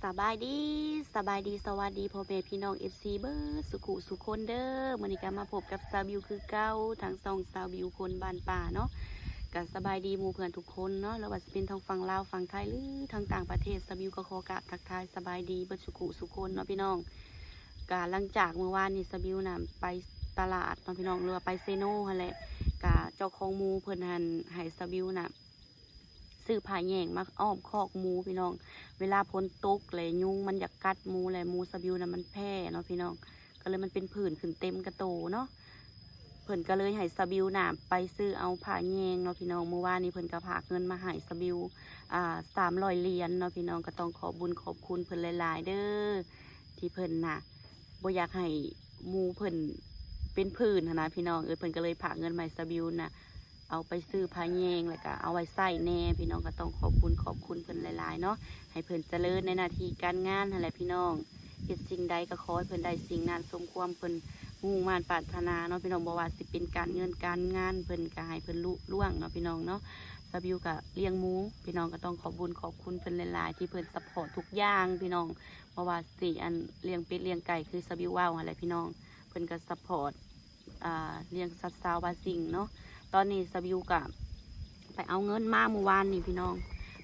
ສະບາຍດີ ສະບາຍດີ ສະຫວັດດີພໍ່ແມ່ພີ່ນ້ອງ ເອັຟຊີ ເບິດສຸຂູສຸຄົນເດີ. ມື້ນີ້ກໍມາພົບກັບສາວບິວຄືເກົ່າ ທາງຊ່ອງສາວບິວຄົນບ້ານປ່າເນາະ. ກໍສະບາຍດີໝູ່ເພື່ອນທຸກຄົນເນາະ ຫຼືວ່າຊິເປັນທາງຝັ່ງລາວ ຝັ່ງໄທ ຫຼືທາງຕ່າງປະເທດ ສາວບິວກໍຂໍກາບທັກທາຍສະບາຍດີເບິດສຸຂູສຸຄົນເນາະພີ່ນ້ອງ. ກໍຫຼັງຈາກມື້ວານນີ້ສາວບິວນະໄປຕະຫຼາດເນາະພີ່ນ້ອງ ຫຼືວ່າໄປເຊໂນຫັ້ນແຫຼະ. ກໍເຈົ້າຂອງໝູ່ເພິ່ນຫັ້ນໃຫ້ສາວບິວນະ ຊື້ຜ້າແຍງມາອ້ອມຄອກໝູພີ່ນ້ອງ. ເວລາຝົນຕົກແລ້ວຍຸງມັນຢາກກັດໝູ ແລ້ວໝູສາວບິວນະມັນແພ້ເນາະພີ່ນ້ອງ ກໍເລີຍມັນເປັນຜື່ນຂຶ້ນເຕັມກະໂຕເນາະ. ເພິ່ນກໍເລີຍໃຫ້ສາວບິວນະໄປຊື້ເອົາຜ້າແຍງເນາະພີ່ນ້ອງ. ມື້ວານນີ້ເພິ່ນກໍຝາກເງິນມາໃຫ້ສາວບິວ ອ່າ ສາມຮ້ອຍຫຼຽນເນາະພີ່ນ້ອງ. ກໍຕ້ອງຂອບບຸນຂອບຄຸນເພິ່ນຫຼາຍໆເດີ ທີ່ເພິ່ນນະບໍ່ຢາກໃຫ້ໝູເພິ່ນເປັນຜື່ນຫັ້ນນະພີ່ນ້ອງເອີຍ. ເພິ່ນກໍເລີຍຝາກເງິນມາໃຫ້ສາວບິວນະ ເອົາໄປຊື້ຜ້າແຍງ ແລ້ວກະເອົາໄວ້ໃຊ້ແດ່ພີ່ນ້ອງ. ກໍຕ້ອງຂອບບຸນຂອບຄຸນເພິ່ນຫຼາຍໆເນາະ ໃຫ້ເພິ່ນຈະເລີນໃນໜ້າທີ່ການງານຫັ້ນແຫຼະພີ່ນ້ອງ. ເຮັດສິ່ງໃດກໍຂໍໃຫ້ເພິ່ນໄດ້ສິ່ງນັ້ນສົມຄວາມເພິ່ນມຸ່ງມາດປາດຖະໜາເນາະພີ່ນ້ອງ. ບໍ່ວ່າຊິເປັນການເງິນການງານ ເພິ່ນກໍໃຫ້ເພິ່ນລຸລ່ວງເນາະພີ່ນ້ອງເນາະ. ສາວບິວກໍລ້ຽງໝູພີ່ນ້ອງ ກໍຕ້ອງຂອບບຸນຂອບຄຸນເພິ່ນຫຼາຍໆ ທີ່ເພິ່ນຊັບພອດທຸກຢ່າງພີ່ນ້ອງ. ບໍ່ວ່າຊິອັນລ້ຽງເປັດລ້ຽງໄກ່ ຄືສາວບິວເວົ້າຫັ້ນແຫຼະພີ່ນ້ອງ ເພິ່ນກໍຊັບພອດ ອ່າ ລ້ຽງສັດຊາວບາງສິ່ງເນາະ. ຕອນນີ້ສາວບິວກະໄປເອົາເງິນມາມື້ວານນີ້ພີ່ນ້ອງ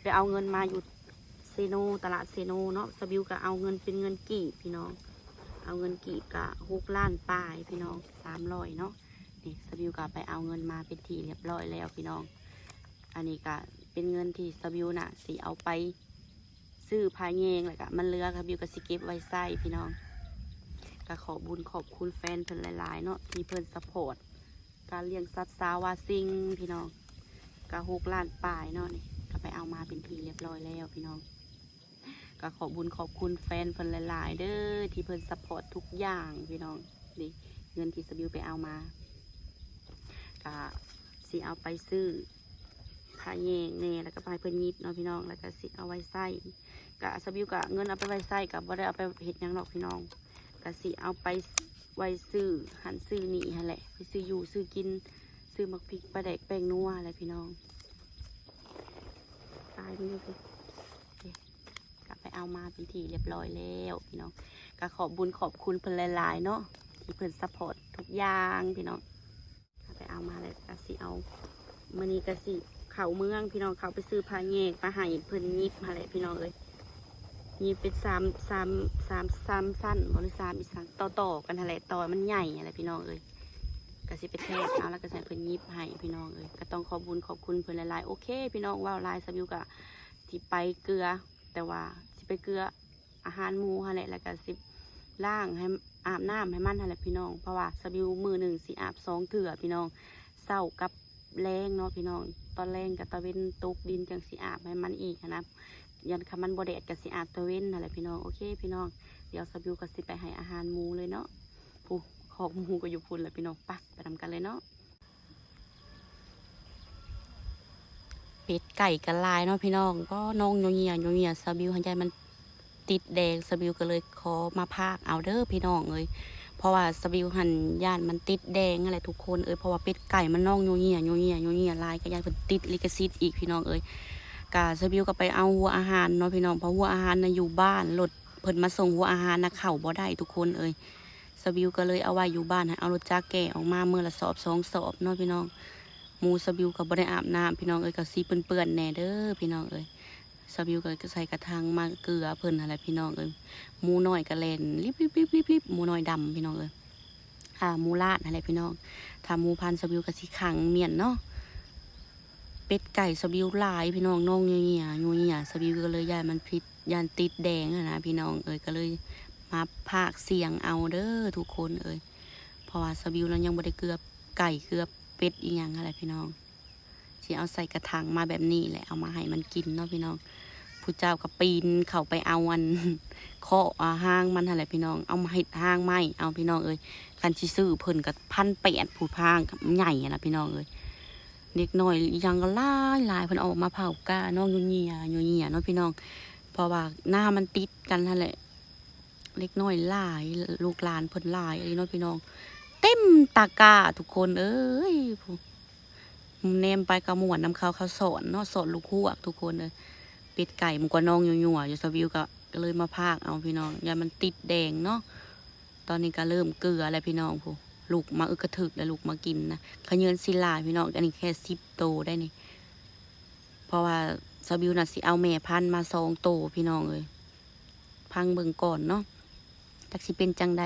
ໄປເອົາເງິນມາຢູ່ເຊໂນ ຕະຫຼາດເຊໂນເນາະ. ສາວບິວກະເອົາເງິນເປັນເງິນກີບພີ່ນ້ອງ ເອົາເງິນກີບກະຫົກລ້ານປາຍພີ່ນ້ອງ ສາມຮ້ອຍເນາະ. ນີ້ສາວບິວກະໄປເອົາເງິນມາເປັນທີ່ຮຽບຮ້ອຍແລ້ວພີ່ນ້ອງ. ອັນນີ້ກະເປັນເງິນທີ່ສາວບິວນະຊິເອົາໄປ ຊື້ຜ້າແຍງ ແລ້ວກະມັນເຫຼືອ ສາວບິວກໍຊິເກັບໄວ້ໃຊ້ພີ່ນ້ອງ. ກໍຂອບບຸນຂອບຄຸນແຟນເພິ່ນຫຼາຍໆເນາະ ທີ່ເພິ່ນຊັບພອດການລ້ຽງສັດຊາວບາງສິ່ງພີ່ນ້ອງ. ກໍຫົກລ້ານປາຍເນາະ ນີ້ກໍໄປເອົາມາເປັນທີ່ຮຽບຮ້ອຍແລ້ວພີ່ນ້ອງ. ກໍຂອບບຸນຂອບຄຸນແຟນເພິ່ນຫຼາຍໆເດີ ທີ່ເພິ່ນຊັບພອດທຸກຢ່າງພີ່ນ້ອງ. ນີ້ເງິນທີ່ສາວບິວໄປເອົາມາ ກໍຊິເອົາໄປຊື້ ຜ້າແຍງແດ່ ແລ້ວກໍໄປໃຫ້ເພິ່ນຫຍິບເນາະພີ່ນ້ອງ ແລ້ວກໍຊິເອົາໄວ້ໃຊ້. ກະສາວບິວກະເງິນເອົາໄປໄວ້ໃຊ້ ກະບໍ່ໄດ້ເອົາໄປເຮັດຫຍັງດອກພີ່ນ້ອງ ກະຊິເອົາໄປໄວ້ຊື້ຫັ້ນຊື້ນີ້ຫັ້ນແຫຼະ ໄປຊື້ຢູ່ຊື້ກິນ ຊື້ໝາກພິກ ປາແດກ ແປ້ງນົວຫັ້ນແຫຼະພີ່ນ້ອງ. ຕາຍມັນຢູ່ ກະໄປເອົາມາເປັນທີ່ຮຽບຮ້ອຍແລ້ວພີ່ນ້ອງ. ກະຂອບບຸນຂອບຄຸນເພິ່ນຫຼາຍໆເນາະ ທີ່ເພິ່ນຊັບພອດທຸກຢ່າງພີ່ນ້ອງ. ໄປເອົາມາແລ້ວກະຊິເອົາ ມື້ນີ້ກະຊິເຂົ້າເມືອງພີ່ນ້ອງ ເຂົ້າໄປຊື້ຜ້າແຍງມາໃຫ້ເພິ່ນຫຍິບຫັ້ນແຫຼະພີ່ນ້ອງເອີຍ. ຫຍິບເປັນສາມ ສາມ ສາມ ສາມຊັ້ນບໍ່ ຫຼືສາມອີ່ສັງ ຕໍ່ໆກັນຫັ້ນແຫຼະ ຕໍ່ມັນໃຫຍ່ຫັ້ນແຫຼະພີ່ນ້ອງເອີຍ. ກະຊິໄປແທກເອົາ ແລ້ວກະໃຫ້ເພິ່ນຫຍິບໃຫ້ພີ່ນ້ອງເອີຍ. ກະຕ້ອງຂອບບຸນຂອບຄຸນເພິ່ນຫຼາຍໆ. ໂອເຄພີ່ນ້ອງ ເວົ້າຫຼາຍ ສາວບິວກະຊິໄປເກືອ ແຕ່ວ່າຊິໄປເກືອ ອາຫານໝູຫັ້ນແຫຼະ ແລ້ວກະຊິລ້າງໃຫ້ ອາບນ້ຳໃຫ້ມັນຫັ້ນແຫຼະພີ່ນ້ອງ. ເພາະວ່າສາວບິວມື້ໜຶ່ງຊິອາບສອງເທື່ອພີ່ນ້ອງ ເຊົ້າກັບແລງເນາະພີ່ນ້ອງ. ຕອນແລງກະຕາເວັນຕົກດິນຈັ່ງຊິອາບໃຫ້ມັນອີກຫັ້ນນະ ຢ້ານຄັນມັນບໍ່ແດດກະຊິອາບຕາເວັນຫັ້ນແຫຼະພີ່ນ້ອງ. ໂອເຄພີ່ນ້ອງ ດຽວສາວບິວກໍຊິໄປໃຫ້ອາຫານໝູເລີຍເນາະ. ຜູ້ ຄອກໝູກໍຢູ່ພຸ້ນແຫຼະພີ່ນ້ອງ. ໄປ ໄປນຳກັນເລີຍເນາະ. ເປັດໄກ່ກໍຫຼາຍເນາະພີ່ນ້ອງ. ກໍນອງຍົວເຍຍຍົວເຍຍ ສາວບິວຫັ້ນຢ້ານມັນຕິດແດງ ສາວບິວກໍເລີຍຂໍມາພາກເອົາເດີພີ່ນ້ອງເອີຍ. ເພາະວ່າສາວບິວຫັ້ນຢ້ານມັນຕິດແດງຫັ້ນແຫຼະທຸກຄົນເອີຍ. ເພາະວ່າເປັດໄກ່ມັນນອງຍົວເຍຍຍົວເຍຍຍົວເຍຍຫຼາຍ ກໍຢ້ານເພິ່ນຕິດລິຂະສິດອີກພີ່ນ້ອງເອີຍ. ກະສາວບິວກໍໄປເອົາຫົວອາຫານເນາະພີ່ນ້ອງ ເພາະຫົວອາຫານນະຢູ່ບ້ານ ລົດເພິ່ນມາສົ່ງຫົວອາຫານນະເຂົ້າບໍ່ໄດ້ທຸກຄົນເອີຍ. ສາວບິວກໍເລີຍເອົາໄວ້ຢູ່ບ້ານ ໃຫ້ເອົາລົດຈັກແກ່ອອກມາມື້ລະສອບສອງສອບເນາະພີ່ນ້ອງ. ໝູສາວບິວກໍບໍ່ໄດ້ອາບນ້ຳພີ່ນ້ອງເອີຍ ກໍຊິເປື້ອນໆແດ່ເດີພີ່ນ້ອງເອີຍ. ສາວບິວກໍໃສ່ກະຖັງມາເກືອເພິ່ນຫັ້ນແຫຼະພີ່ນ້ອງເອີຍ. ໝູນ້ອຍກໍແລ່ນລິບໆໆໆ ໝູນ້ອຍດຳພີ່ນ້ອງເອີຍ. ອ່າ ໝູລາດຫັ້ນແຫຼະພີ່ນ້ອງ. ຖ້າໝູພັນສາວບິວກໍຊິຂັງມ້ຽນເນາະ. ເປັດໄກ່ສາວບິວຫຼາຍພີ່ນ້ອງ ນອງຍົວເຍຍຍົວເຍຍ ສາວບິວກໍເລີຍຢ້ານມັນຜິດ ຢ້ານຕິດແດງຫັ້ນນະພີ່ນ້ອງເອີຍ. ກໍເລີຍມາພາກສ່ຽງເອົາເດີທຸກຄົນເອີຍ. ເພາະວ່າສາວບິວນັ້ນຍັງບໍ່ໄດ້ເກືອໄກ່ເກືອເປັດອີ່ຫຍັງຫັ້ນແຫຼະພີ່ນ້ອງ. ຊິເອົາໃສ່ກະຖັງມາແບບນີ້ແຫຼະ ເອົາມາໃຫ້ມັນກິນເນາະພີ່ນ້ອງ. ຜູ້ເຈົ້າກໍປີນເຂົ້າໄປເອົາອັນ ເຄາະ ອ່າ ຫາງມັນຫັ້ນແຫຼະພີ່ນ້ອງ ເອົາມາເຮັດຫາງໄມ້ເອົາພີ່ນ້ອງເອີຍ. ຄັນຊິຊື້ເພິ່ນກໍພັນແປດ ຜູ້ພາງໃຫຍ່ຫັ້ນນະພີ່ນ້ອງເອີຍ. ເດັກນ້ອຍອີ່ຫຍັງກໍຫຼາຍໆ ເພິ່ນອອກມາເຜົາກ້າ ນ້ອງຍົວເຍຍຍົວເຍຍເນາະພີ່ນ້ອງ. ເພາະວ່ານາມັນຕິດກັນຫັ້ນແຫຼະ ເດັກນ້ອຍຫຼາຍ ລູກຫຼານເພິ່ນຫຼາຍອີ່ຫຼີເນາະພີ່ນ້ອງ. ເຕັມຕະກ້າທຸກຄົນເອີຍ ຜູ້ ແນມໄປກໍມ່ວນນຳເຂົາ ເຂົາສອນເນາະ ສອນລູກຮວກທຸກຄົນເອີຍ. ເ ເປັດໄກ່ມັນກວ່ານ້ອງຍົວໆຢູ່ ສາວບິວກໍ ກໍເລີຍມາພາກເອົາພີ່ນ້ອງ ຢ້ານມັນຕິດແດງເນາະ. ຕອນນີ້ກໍເລີ່ມເກືອແລ້ວພີ່ນ້ອງ ຜູ້ລຸກມາອຶກກະທຶກແລ້ວ ລຸກມາກິນນະ ຂະເຍີ້ນຊິຫຼາຍພີ່ນ້ອງ. ອັນນີ້ແຄ່ສິບໂຕໄດ໋ນີ້ ເພາະວ່າສາວບິວນະຊິເອົາແມ່ພັນມາສອງໂຕພີ່ນ້ອງເອີຍ. ຟັງເບິ່ງກ່ອນເນາະ ຈັກຊິເປັນຈັ່ງໃດ.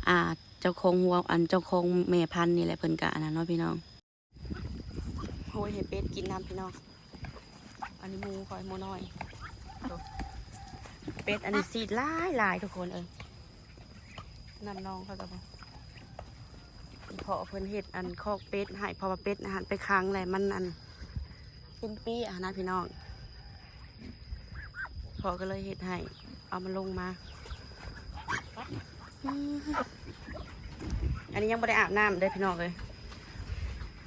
ອ່າ ເຈົ້າຂອງຫົວ ອັນເຈົ້າຂອງແມ່ພັນນີ້ແຫຼະ ເພິ່ນກະອັນນັ້ນເນາະພີ່ນ້ອງ. ໂອ້ຍ ໃຫ້ເປັດກິນນຳພີ່ນ້ອງ. ອັນນີ້ໝູຂ້ອຍ ໝູນ້ອຍ ເປັດອັນນີ້ສີດຫຼາຍໆ ທຸກຄົນເອີຍ. ນ້ຳໜອງເຂົາກໍບໍ່ ອີພໍ່ເພິ່ນເຮັດອັນຄອກເປັດໃຫ້ ເພາະວ່າເປັດຫັ້ນໄປຂັງແລ້ວມັນອັນ ເປັນປີຫັ້ນນະພີ່ນ້ອງ ພໍ່ກໍເລີຍເຮັດໃຫ້ ເອົາມັນລົງມາ. ອືມ ອັນນີ້ຍັງບໍ່ໄດ້ອາບນ້ຳເດ້ພີ່ນ້ອງເອີຍ.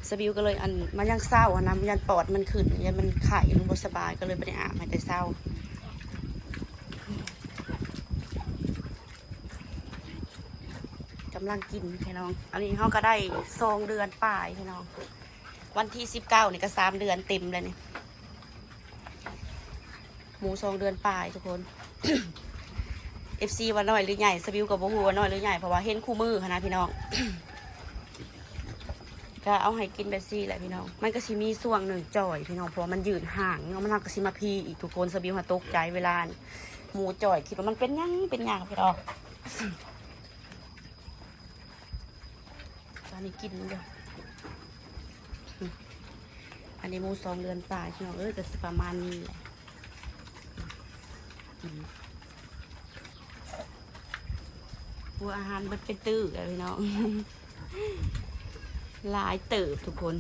ສາວບິວກໍເລີຍອັນ ມາຍາມເຊົ້າຫັ້ນນະ ຢ້ານປອດມັນຂຶ້ນ ຢ້ານມັນໄຂ້ ມັນບໍ່ສະບາຍ ກໍເລີຍບໍ່ໄດ້ອາບໃຫ້ແຕ່ເຊົ້າ. ກຳລັງກິນພີ່ນ້ອງ. ອັນນີ້ເຮົາກໍໄດ້ສອງເດືອນປາຍພີ່ນ້ອງ. ວັນທີສິບເກົ້ານີ້ກໍສາມເດືອນເຕັມແລ້ວນີ້ ໝູສອງເດືອນປາຍທຸກຄົນ. ເອັຟຊີວ່ານ້ອຍຫຼືໃຫຍ່ ສາວບິວກໍບໍ່ຮູ້ວ່ານ້ອຍຫຼືໃຫຍ່ ເພາະວ່າເຫັນຄູ່ມື້ຫັ້ນນະພີ່ນ້ອງ. ກໍເອົາໃຫ້ກິນແບບຊີ້ແຫຼະພີ່ນ້ອງ. ມັນກໍຊິມີຊ່ວງໜຶ່ງຈ່ອຍພີ່ນ້ອງ ເພາະວ່າມັນຍືດຮ່າງເນາະ ມັນກໍຊິມາພີອີກທຸກຄົນ. ສາວບິວຫາຕົກໃຈເວລາໝູຈ່ອຍ ຄິດວ່າມັນເປັນຫຍັງເປັນຫຍັງພີ່ນ້ອງ. ຕອນນີ້ກິນຢູ່ ອັນນີ້ໝູສອງເດືອນປາຍພີ່ນ້ອງເອີຍ ກໍຊິປະມານນີ້ແຫຼະ. ໂອ້ ອາຫານເບິດເປັນຕື້ແລ້ວພີ່ນ້ອງ ຫຼາຍເຕີບທຸກຄົນ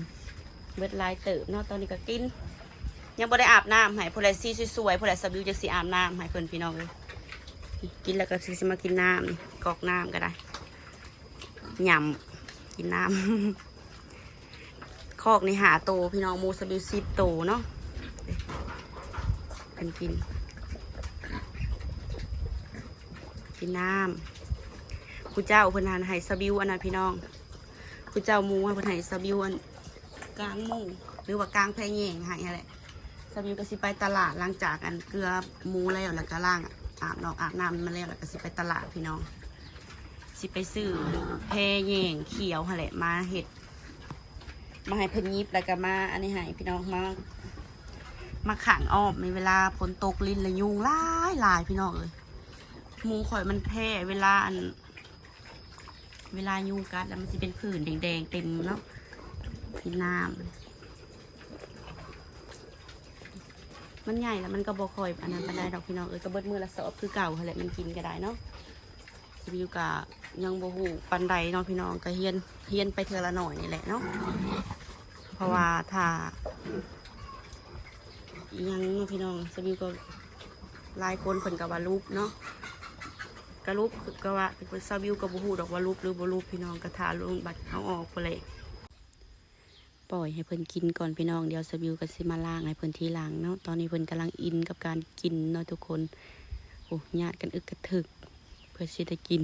ເບິດຫຼາຍເຕີບເນາະ. ຕອນນີ້ກໍກິນ ຍັງບໍ່ໄດ້ອາບນ້ຳໃຫ້ ຜູ້ໃດສີສວຍໆ ຜູ້ໃດ ສາວບິວຈັ່ງຊິອາບນ້ຳໃຫ້ເພິ່ນພີ່ນ້ອງເອີຍ. ກິນແລ້ວກໍຊິ ຊິມາກິນນ້ຳ ກອກນ້ຳກໍໄດ້ ຫຍ້ຳ ກິນນ້ຳ. ຄອກນີ້ຫ້າໂຕພີ່ນ້ອງ ໝູສາວບິວສິບໂຕເນາະ. ເພິ່ນກິນ ກິນນ້ຳ. ຜູ້ເຈົ້າເພິ່ນຫັ້ນໃຫ້ສາວບິວອັນນັ້ນພີ່ນ້ອງ ຜູ້ເຈົ້າໝູເພິ່ນໃຫ້ສາວບິວອັນກາງໝູ ຫຼືວ່າກາງແພແຍງໃຫ້ຫັ້ນແຫຼະ. ສາວບິວກໍຊິໄປຕະຫຼາດ ຫຼັງຈາກອັນເກືອໝູແລ້ວ ແລ້ວກໍລ້າງ ອາບນອກອາບນ້ຳມາແລ້ວ ແລ້ວກໍຊິໄປຕະຫຼາດພີ່ນ້ອງ ຊິໄປຊື້ແພແຍງຂຽວຫັ້ນແຫຼະ ມາເຮັດ ມາໃຫ້ເພິ່ນຫຍິບ ແລ້ວກໍມາອັນນີ້ໃຫ້ພີ່ນ້ອງ ມາ ມາຂັງອ້ອມ ໃນເວລາຝົນຕົກລິນ ແລ້ວຍຸງຫຼາຍໆ ພີ່ນ້ອງເອີຍ. ໝູຂ້ອຍມັນແພ້ ເວລາອັນ ເວລາຍຸງກັດແລ້ວມັນຊິເປັນຜື່ນແດງໆເຕັມເນາະ. ກິນນ້ຳ ມັນໃຫຍ່ແລ້ວມັນກໍບໍ່ຄ່ອຍອັນນັ້ນປານໃດດອກພີ່ນ້ອງເອີຍ ກໍເບິດມື້ລະສອບຄືເກົ່າຫັ້ນແຫຼະ ມັນກິນກໍໄດ້ເນາະ. ສາວບິວກໍຍັງບໍ່ຮູ້ປານໃດເນາະພີ່ນ້ອງ ກໍຮຽນ ຮຽນໄປເທື່ອລະໜ້ອຍນີ້ແຫຼະເນາະ ເພາະວ່າຖ້າ ອີຫຍັງເນາະພີ່ນ້ອງ ສາວບິວກໍ ຫຼາຍຄົນເພິ່ນກໍວ່າຫຼຸບເນາະ ກະຫຼຸບ ຄື ກໍວ່າ ສາວບິວກໍບໍ່ຮູ້ດອກວ່າຫຼຸບຫຼືບໍ່ຫຼຸບພີ່ນ້ອງ ກໍຖ້າລຸ້ນບັດເອົາອອກພຸ້ນແຫຼະ. ປ່ອຍໃຫ້ເພິ່ນກິນກ່ອນພີ່ນ້ອງ ດຽວສາວບິວກໍຊິມາລ້າງໃຫ້ເພິ່ນທີຫຼັງເນາະ. ຕອນນີ້ເພິ່ນກຳລັງອິນກັບການກິນເນາະທຸກຄົນ. ໂອ້ ຍາດກັນອຶກກະທຶກ ເພື່ອຊິໄດ້ກິນ.